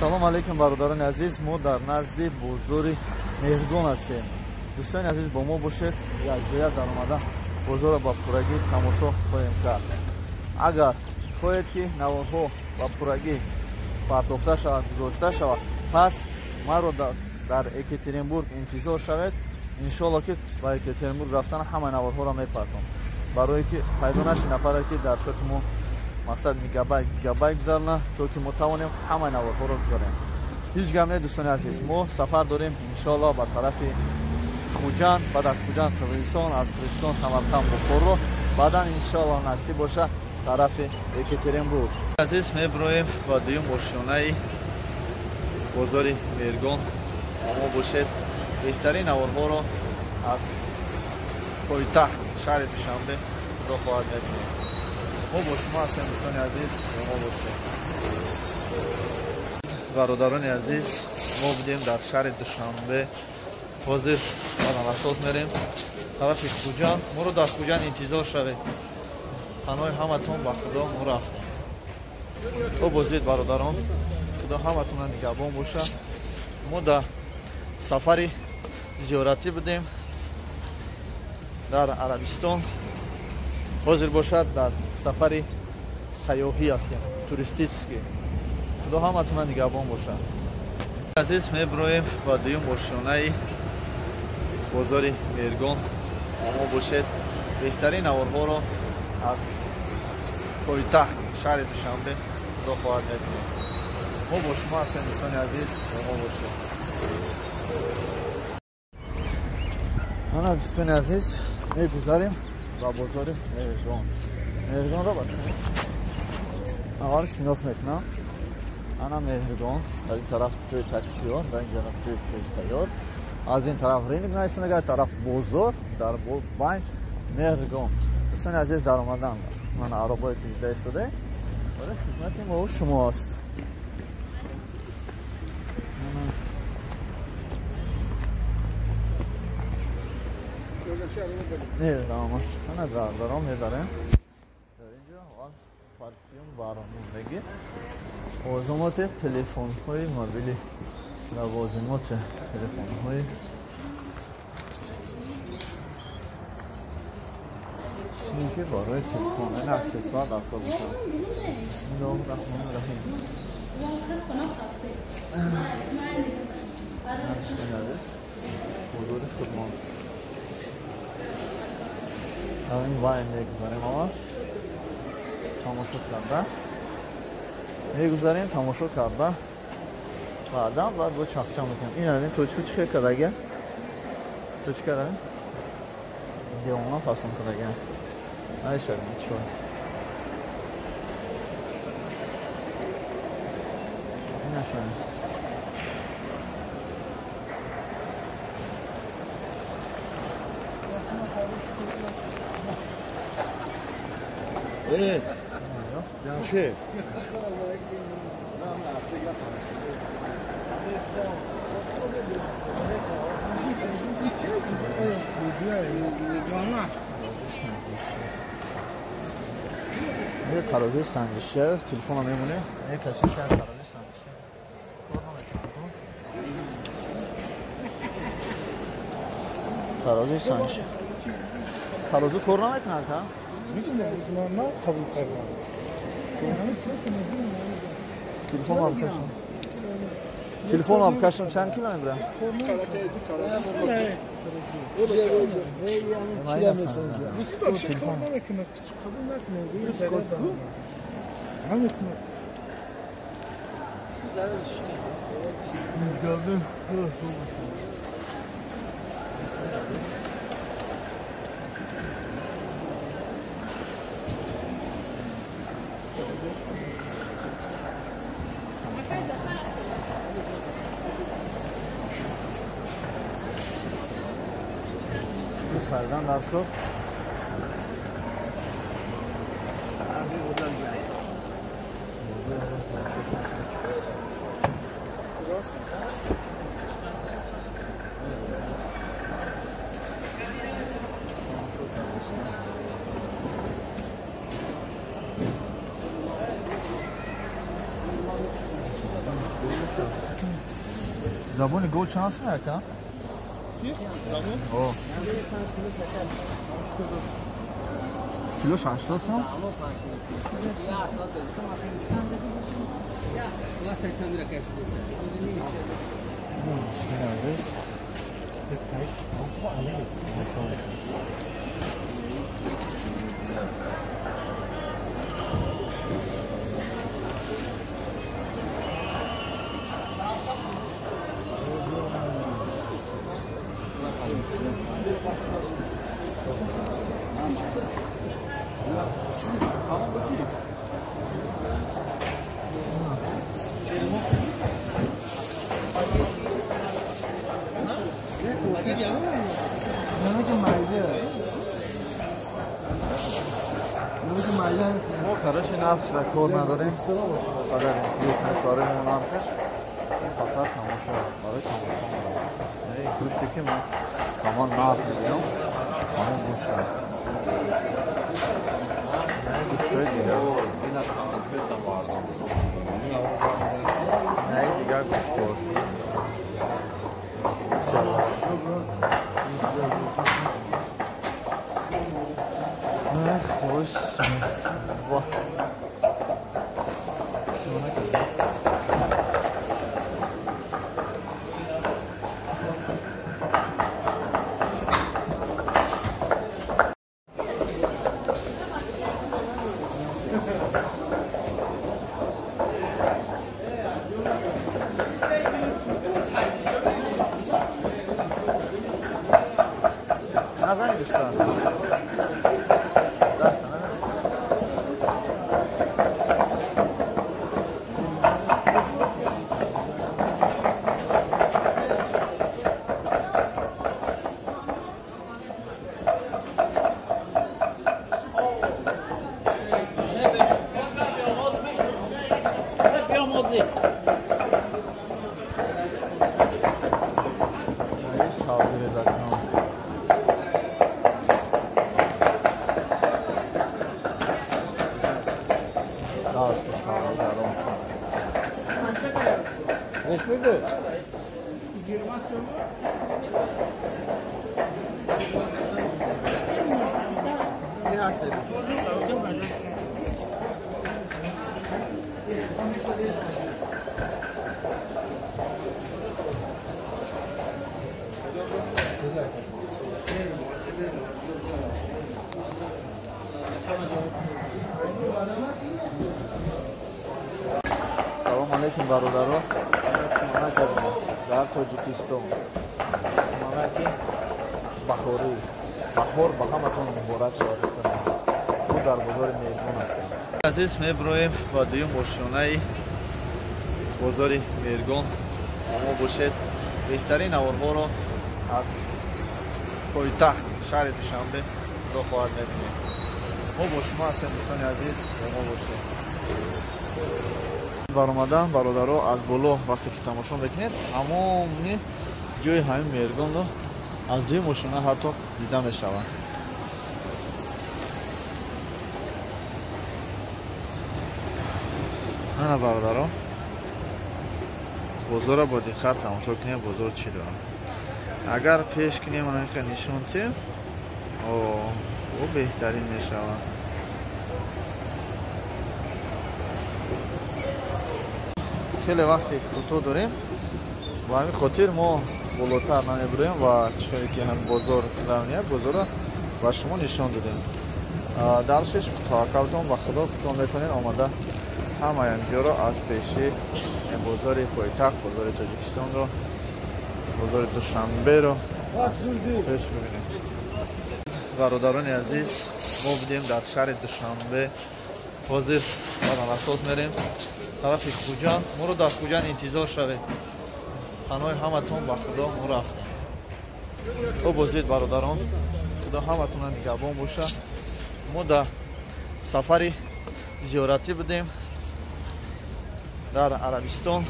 Салом алейкум, бародарони азиз, мо дар назди бозори Меҳргон ҳастем. Дӯстони азиз, бо мо бошед, якҷоя даромада бозорро ба пуррагӣ тамошо хоҳем кард. Агар хоҳед, ки наворҳо ба пуррагӣ партофта шавад, гузошта шавад, пас маро дар Екатеринбург интизор шавед. Иншоалло, ки ба Екатеринбург рафтан ҳама наворҳоро мепартом, барое ки пайдо наши нафаре, ки дар чоти мо мақсад мегабайт, гигабайт гузарна, то ки мо тавонем ҳамаи наворҳоро гузарем. Ҳеҷ гап не, дӯстони азиз, мо сафар дорем, иншоалло, ба тарафи Хуҷанд, баъд аз Хуҷанд Қирғизистон, аз Қирғизистон Самарқанд, Бухоро, баъдан, иншоалло, насиб боша, тарафи Екатеринбург. Азиз, мебироем ба дуюм ошёнаи бозори Меҳргон. Бо мо бошед, беҳтарин наворҳоро аз пойтахт, шаҳри Душанбе, худо хоҳад, мебинем. Мо бо шумо ҳастем, дӯстони азиз, бо мо бошед. Бародарони азиз, мо будем дар шаҳри Душанбе, ҳозир ба Навасоз мерем, тарафи Хуҷанд. Моро дар Хуҷанд интизор шавед. Паноҳи ҳаматон ба Худо, мо рафтем. То бозид, бародарон, Худо ҳаматона нигаҳбон бошад. Мо дар сафари зиёратӣ будем дар Арабистон, ҳозир бошад, дар сафари сайёҳӣ ҳастем, туристический. Худо ҳаматона нигаҳбон бошад. Азиз, мебироем ба дуюм ошёнаи бозори Меҳргон. Бо мо бошед, беҳтарин наворҳоро аз пойтахт, шаҳри Душанбе, худо хоҳад, мебинем. Мо бо шумо ҳастем, дӯстони азиз, бо мо бошед. Ана, дӯстони азиз, мегузарем ба бозори Меҳргон. Меҳргонро ба шумо аввал шинос мекунам. Ана Меҳргон, дар ин тараф ҷои таксиҳо, дар ин ҷаноб ҷои пештайёр, аз ин тараф рынок нависонага, тараф бозор, дар байн Меҳргон. Дӯстони азиз, даромадан ман аробое ки дида истодаем, барои хизмати мову шумо аст. Не, раҳмат. Ана даром мебарем. Дар инҷо аввал парфюм баромондагӣ, лавозимоти телефонҳои мобилӣ, лавозимоти телефонҳои чизе барои телефон, ин аксессуар дар кор бошад. Бисмиллоҳи раҳмони раҳим. Бозори худмон дар ин вайн мегузарем, аввал тамошо карда мегузарем, тамошо карда баъдан баъд бо чахча мекунем. Ин ин точка чӣ хел кардага, точкара девона фасон кардага, айшавем чой. Инашавем. Ҷамшед. Е тарозии санҷишия, телефона мемонем, мекашем, тарозии санҷишия кор намекунад. Тарозии санҷишия, тарозу кор намекунад, ҳа? Ман қабул кардам. Телефонам кашам. Телефонам кашам, чанд кило мебирам? Телефон. Фарзанд дар кор. Забони гол чанд сум яка? Забон? О. Килош 80 сум? Мо караши нафтра кор надорем, қадар интерес нест барои мо нархаш, фақат тамошо барои тамошо. Ин гӯште ки ман ҳамон нарх мегирам, ҳамон гӯшт аст. Гӯштҳои дигар, не дигар гӯштҳо. خوش واه نزنید دوستان. Салом алейкум бародаро. Симона кардем дар Тоҷикистон. Симонаки баҳорӣ. Баҳор ба ҳаматон муборак шавад дӯстони азиз. Мо дар бозори Меҳргон ҳастем. Азиз, меброем ба дуюм ошёнаи бозори Меҳргон. Бо мо бошед. Беҳтарин наворҳоро аз пойтахт шаҳри Душанбе худо хоҳад мебинед. Мо бо шумо ҳастем дӯстони азиз, бо мо бошед. Баромадан бародаро аз боло вақте ки тамошо мекунед, тамоми ҷои ҳамин Меҳргонро аз дуи мошина ҳатто дида мешавад. Ана бародаро, бозорро бо диққат тамошо кунем, бозор чӣ дорад. Агар пеш кунем, анака нишон тем, о беҳтарин мешавад. Хеле вақти кӯтоҳ дорем, ба ҳамин хотир мо болотар намебурем ва чӣ ки ҳам бозор равния бозорро ба шумо нишон додем. Даршиш таваккалтон ба Худо, худтон метавонед омада ҳамаи ҳамҷоро аз пеши бозори пойтахт, бозори Тоҷикистонро, бозори Душанберо пеш бибинед. Бародарони азиз, мо будем дар шаҳри Душанбе. Ҳозир ба Навасоз мерем тарафи Хуҷанд. Моро дар Хуҷанд интизор шавед. Паноҳи ҳаматон ба Худо, мо рафтем. То бозид бародарон, Худо ҳаматона нигаҳбон бошад. Мо дар сафари зиёратӣ будем дар Арабистон.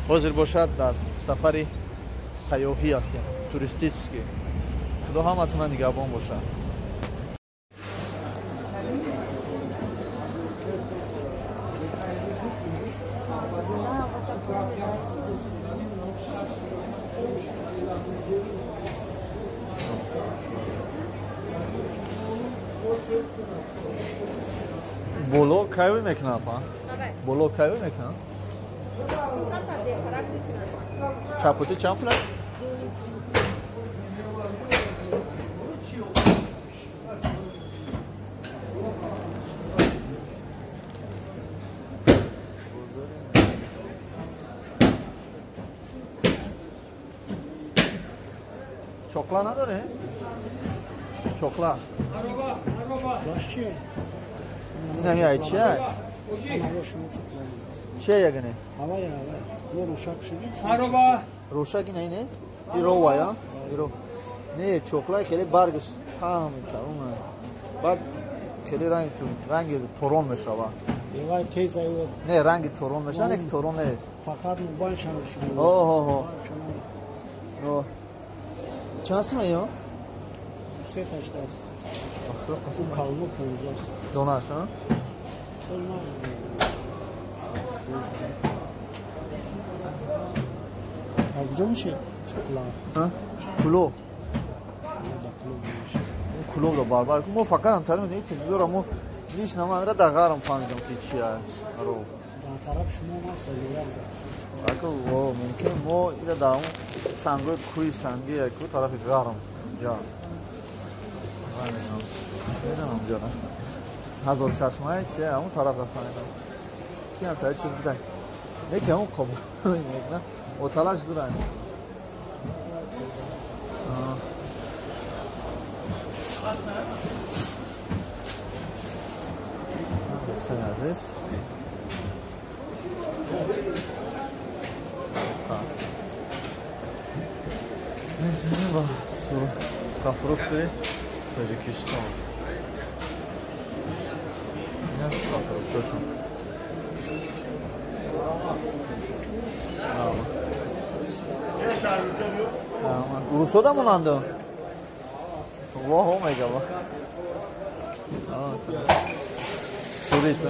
Ҳозир бошад дар сафари сайёҳӣ ҳастем, туристический. Худо ҳаматона нигаҳбон бошад. Боло кайвӣ мекунад, апа? Боло кайвӣ мекунад? Чапоти чанд пул? Чокла надоре? Чокла. Не, не, чия? Чия ягане? Рошак не не? Иро я? Иро. Не, чокла хеле баргаш паҳн мекунад. Баъд хеле ранги торон мешавад. Не, ранги торон мешавад, не ки торон нест. Фақат мубайшан мешавад. О, о, о. Чанд сима ё? 380 аст. Калмо 15. Донаш, а? Аз куҷо меши? Чокла. А? Кулоб. Кулоб да барбар. Мо фақат антар медонем чизоро мо лиш намара да ғарм фаҳмидам ки чи ро. Да тараф шумо маст ёрам. Ако во мумкин мо ира да он сангои кӯи санги яку тарафи ғарм ҷа. Медонам ҷа. Ҳазор чашмае чи он тараф рафтам. Ки ам та чиз бидай. Не ки он қабул мекна. Оталаш зуран. Дӯстони азиз. Ва сухофрукты Тоҷикистон. Ин сухофруктошон. Урусода монанда? Воҳо мега ва. Турист,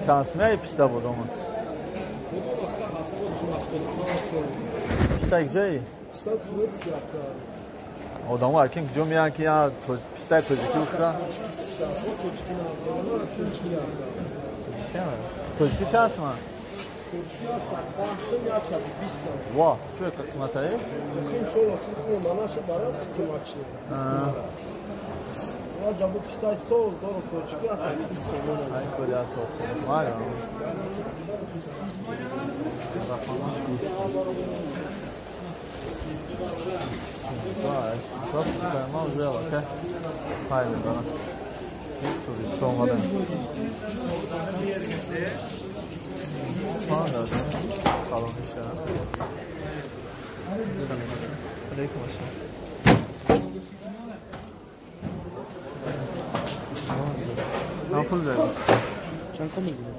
чанд симаи писта буд омад? Писта куҷои? Одамо акин куҷо меянд ки пистаи тоҷикӣ бихӯранд? Тоҷикӣ чанд сима? Ва, чӯ қиматае? Чанд пул дорӣ? Чанд пул мегирӣ?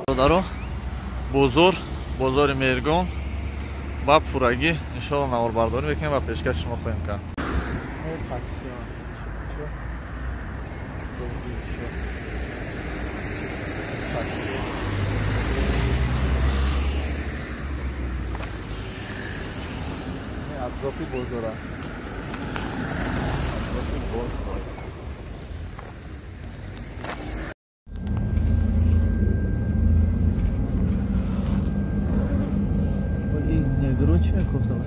Бародаро, бозор, бозори Меҳргон ба пуррагӣ иншоалло наворбардорӣ мекунем ва пешкаши шумо хоҳем кард. Атрофи бозора. Атрофи бозор. Ин негро чӣ мекуфтам?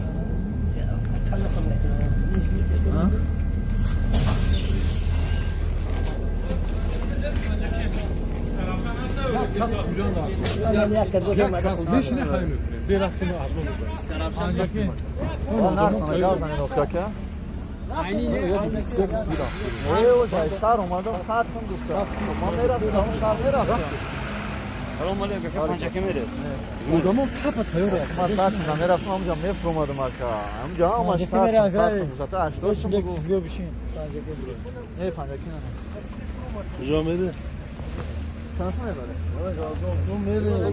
Чанд сум мебаред?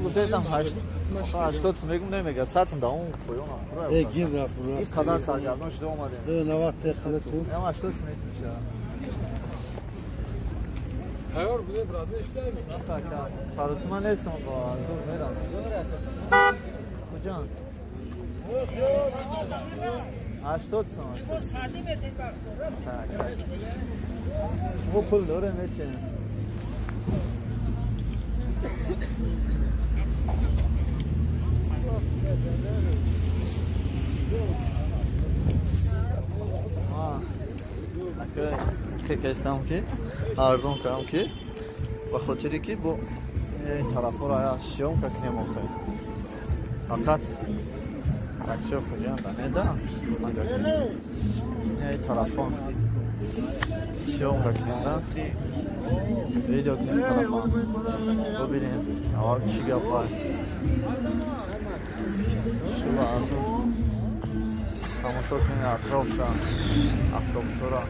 Гуфтаистам 80 сум мегум, намега 100 сум да он поён. Э, гир рафт. Ин қадар саргардон шуда омадем. Э, 90 техле ту. Ям 80 сум метмиша. Тайёр буде, брат, нештами. Саросима нестам, ба зур мерам. Куҷан? 80 сум. Шумо пул дорем, мечем. Хекестам ки арзон кардам ки ба хотире ки бо ин тарафҳоро съёмка кунем охир. Фақат таксиҳо Хуҷанда неда, ин тарафҳо съёмка кунем да, видео кунем тарафҳо бибинем аввал чӣ гапа. Шуба арзон тамошо кунем атрофта автобусҳоро.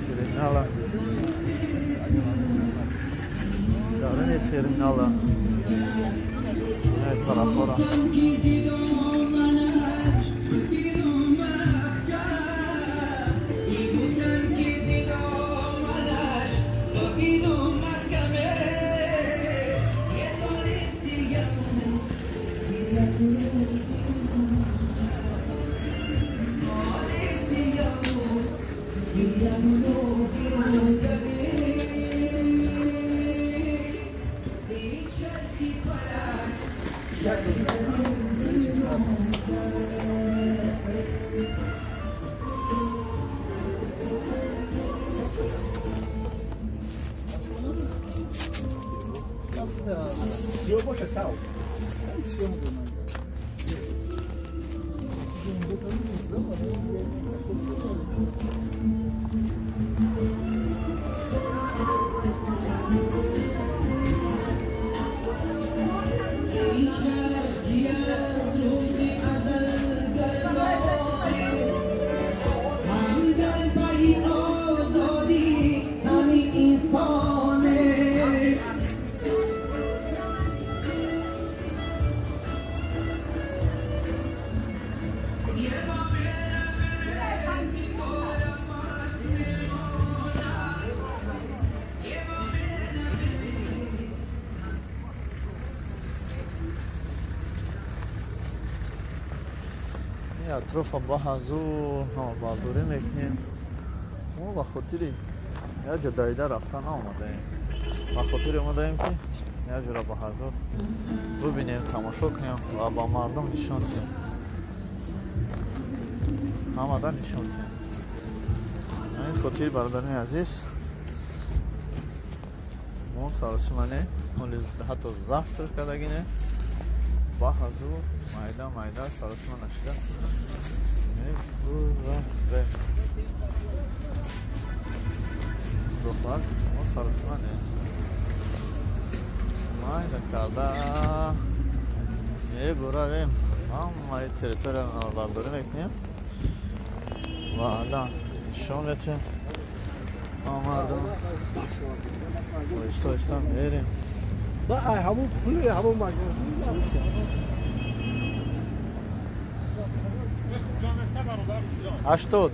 Терминала. Даруни терминала. Ин тарафҳоро. Атрофа ба ҳазур бардорӣ мекунем. Мо ба хотири як ҷо давида рафта наомадаем, ба хотири омадаем ки як ҷора ба ҳазур бубинем, тамошо кунем ва ба мардум нишон диҳем, ҳамада нишон диҳем. Ин хотири бародарони азиз мо саросимане ҳатто завтрак кардагине ба ҳазур майда майда саросима нашида мебуравем. Рухлак мо саросима не майда карда мебуравем. Ҳамаи территорияро бардорӣ мекунем ва алан нишон метем мардум. Оҳиста оҳиста мерем. Ҳамон пули ҳамон 80.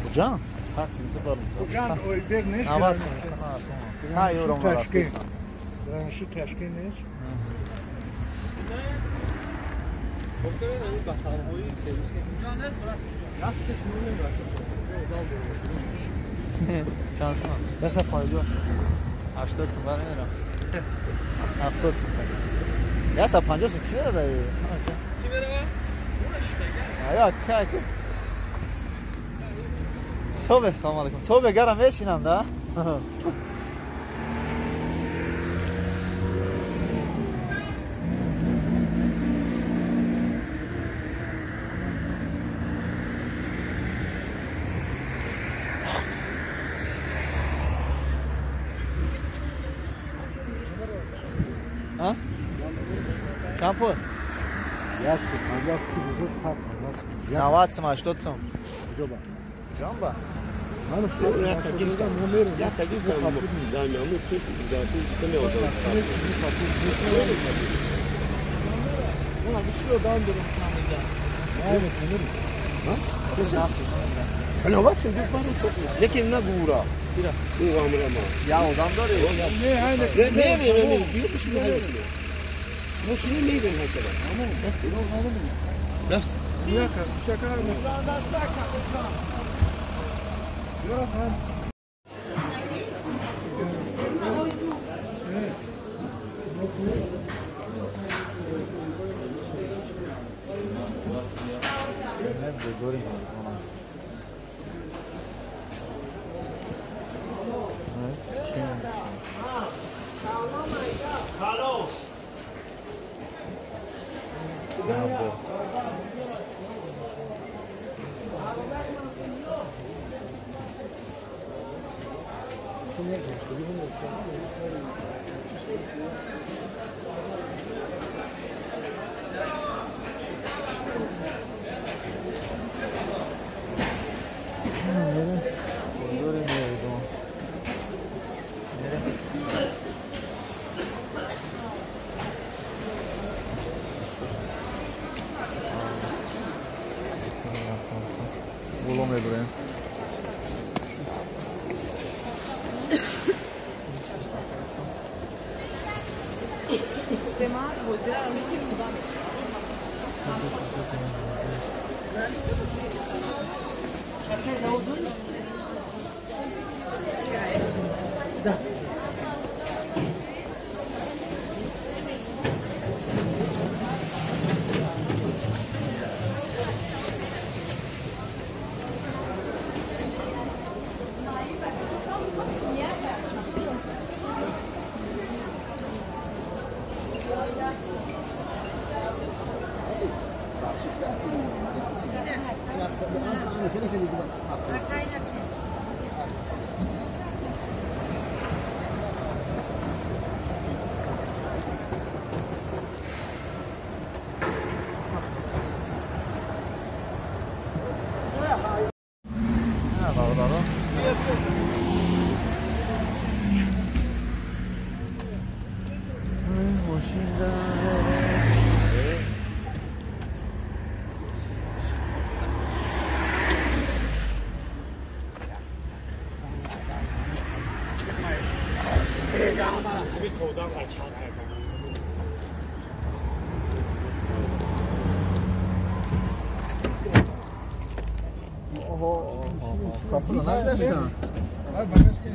Хуҷанд? 100 сум Хуҷанд Ойбек нест? 90 сум. Ҳа, юро Ташкент. Ранши Ташкент нест? Чанд сум? 150. 80 сум бармерам. 70 сум. 150 сум ки мерада? Ки мерава? Ая, ки. Тобе, салом алейкум. Тобе, гарам мешинам, да? Чанд пул? 150 сум, 100 сум. 90 сум, 80 сум. Куҷоба? Ҷонба. لكن نقوله هو عمره ما يا ودام داري نه نه نه بيوش مش ليه هكذا بس ياك شكرا.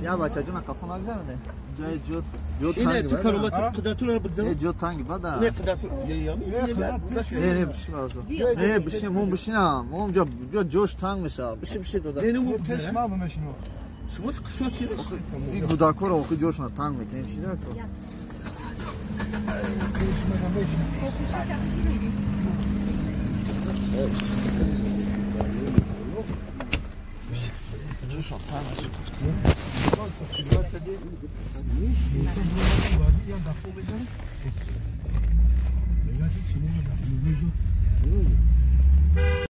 Я бача ҷуна қафо нагзароне. Ҷои ҷо ҷо танг. Ине ту каромат қидатура бигзар. Э ҷо танг бада. Не қидатур. Не не бишин азо. Не бишин мон бишинам. Мон ҷо ҷо ҷош танг меша. Бишин бишин дода. Не не ма бимешино. Шумо қишо чи? Ин гудакоро охи ҷошона танг мекунем чи дар то. Ҷошон танг меша.